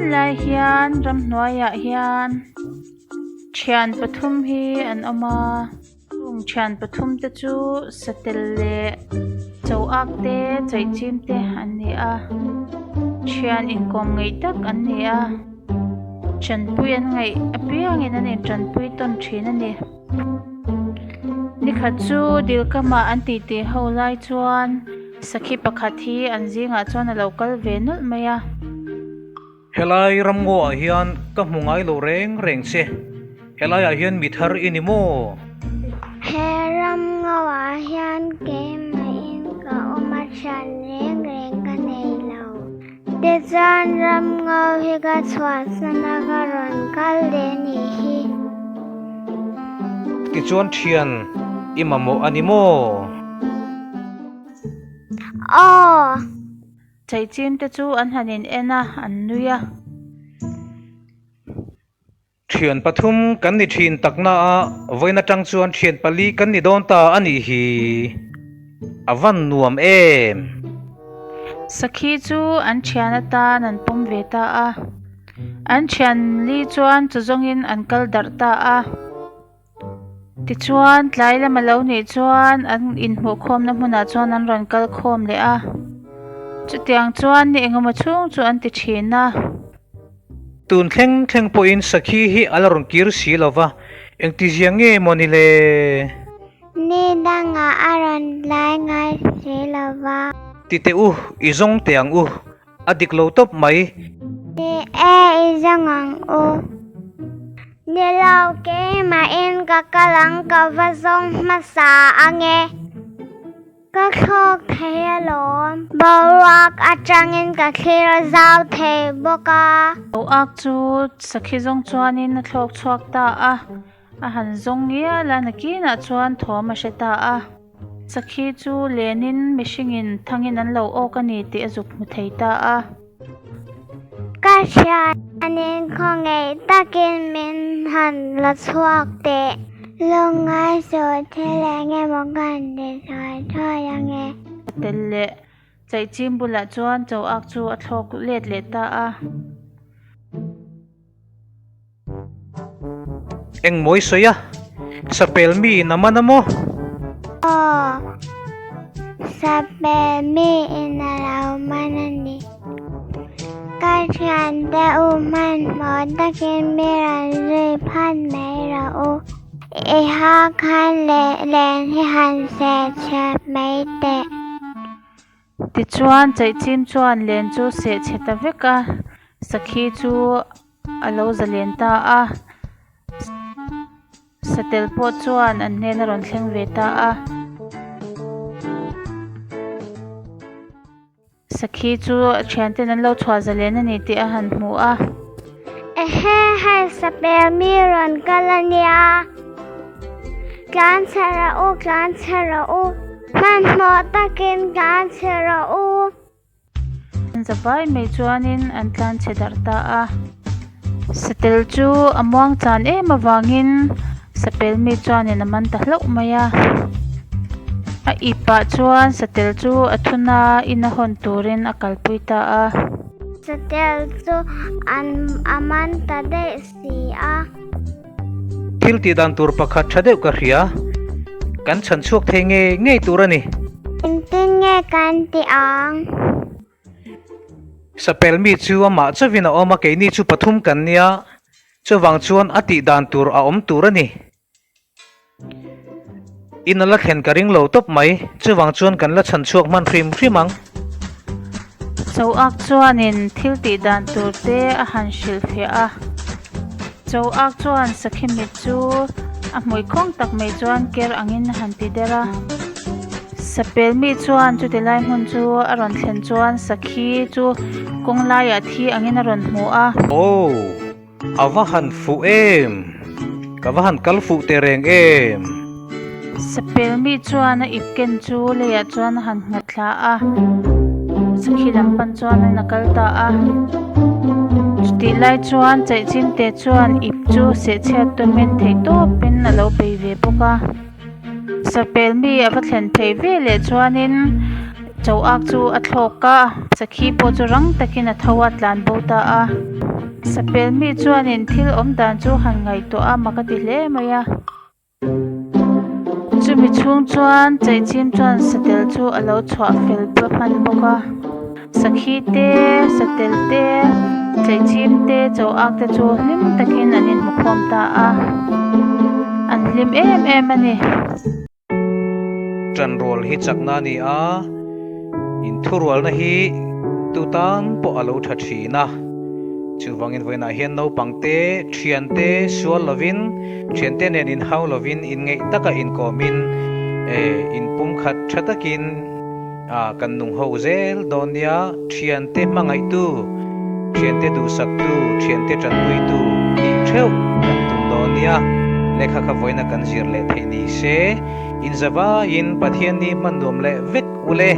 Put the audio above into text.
Hmanlai hian ramhnuaiah hian thian pathum hi an awm a chung thian pathum te chu satel leh chaw ak te chaihchim te an ni a thian inkawm ngeih tak an ni a tanpui an ngaih apiangin an intanpui tawn thin a ni. Nikhat chu dil kamah an titi ho lai chuan sakhi pakhat hi an zingah chuan a lo kal ve nawlh mai a. Helai ramngaw ah hian ka hmu ngai lo reng reng che, helai ah hian mi thar i ni maw? He ramngaw ah hian keimahin ka awm a thian reng reng ka nei lo. Tichuan ramngaw hi ka chhuahsan a ka rawn kal leh nih hi. Tichuan thian i mamawh a ni maw? Aw! Chaichim te chu an han in en a, an nui a. Thian pathum kan ni thin takna a, vawiin atang chuan thian pali kan ni dawn ta a nih hi. A van nuam em! Sakhi chu an thian atan an pawm ve ta a. An thian li chuan chaw zawngin an kal darh ta a. Tichuan, tlai lam a lo nih chuan an inhmuhkhawmna hmunah chuan an rawn kal khawm leh a. Chutiang chuan ni engemaw chhung chu an ti thin a. Tun thleng thleng pawhin sakhi hi a la rawn kir si lo va, engtizia nge maw ni le? Ni dangah a rawn tlai ngai si lo va. Ti teh u, i zawng teh ang u, A dik lo tawp mai. Ni e, i zawng ang u. Ni lo, keimahin ka kal ang, ka va zawng hmasa ang e. Ka thlawk thei alawm. Boruak atangin ka thlir a zau thei bawk a. Boak chu sakhi zawng chuanin a thlawk chhuak ta a, a han zawng ngial a, nakinah chuan thawm a hre ta a. Sakhi chu lenin mihringin thangin an lo awk a ni tih a zuk hmu thei ta a. Ka hrianin khawngaih takin min han la chhuak teh. Lungngai suh thil eng emaw ka han ti thuai thuai ange. A tel leh chaihchim bulah chuan chaw ak chu a thlawk let leh ta a. Eng mawi sawi a? Sapel mi in a man a maw? Aw, sapel mi in a lo man a ni. Ka thiante u hmanhmawh takin mi rawn zui phat mai rawh u. I ha khan leh len hi han seh chhe mai teh. Tichuan, Chaihchim chuan len chu seh chhe ta vek a, sakhi chu a lo zalen ta a, satel pawh chuan an hnen a rawn thleng ve ta a. Sakhi chu a thianten an lo chhuah zalen a ni tih a han hmu a. Ehe, hei sapel mi rawn kal a nia. Tlan chhe rawh u, tlan chhe rawh u. Hmanhmawh takin tlan chhe rawh u. An za vai mai chuanin an tlan chhe darh ta a. Satel chu a muang chan em avangin sapel mi chuanin a man ta hlauh mai a. A ipah chuan satel chu a thun a, in a hawn turin a kalpui ta a. Satel chu an a man ta daih si a. Thil tih dan tur pakhat tha deuh ka hria, kan chhan chhuak thei ngei ngei tur a ni. Engtin nge kan ti ang? Sapel mi chu amah chauhin a awm a, keini chu pathum kan nia, chuvang chuan a tih dan tur a awm tur a ni. In a la thlen ka ring lo tawp mai, chuvang chuan kan la chhan chhuak hman hrim hrim ang. Choak chuanin thil tih dan tur te a han hrilhfiah a. Choak chuan sakhi mit chu a hmui khawng tak mai chuan ker angin a han ti der a. Sapel mi chuan chuti lai hmun chu a rawn thlen chuan sakhi chu kawng laiah thi angin a rawn hmu a. Aw, a va han fuh em! Ka va han kal fuh teh reng em! Sapel mi chuan a ip ken chu leiah chuan a han nghat thla a, sakhi lam pan chuan a kal ta a. Chutih lai chuan chaihchimte chuan ip chu sehchhiat tumin theihtawpin a lo bei ve bawk a. Sapel mi a va thlen theih ve leh chuanin choak chu a thlawk a, sakhi pawh chu rang takin a tho a, tlan bo ta a. Sapel mi chuanin thil awm dan chu han ngaihtuah a mak a ti hle mai a. Chumi chhung chuan chaihchim chuan satel chu a lo chhuah fel pawh hman bawk a. Sakhi te, satel te, chaihchim te, chaw ak te chu hlim takin an inhmukhawm ta a. An hlim em em a ni. Ṭanrual hi chakna a ni a, inthurualna hi tu tan pawh a lo ṭha ṭhin a. Chuvangin vawiinah hian naupangte, ṭhiante sual lovin, ṭhiante nen inhau lovin, inngeih taka inkawmin, inpumkhat ṭha takin kan nung ho zel dawn nia. Ṭhiante hmangaihtu, ṭhiante duhsaktu, ṭhiante ṭanpuitu nih ṭheuh kan tum dawn nia. Lehkha kha vawiina kan zir leh theih ni se, inzavaiin Pathianni hman nuam leh vek u le.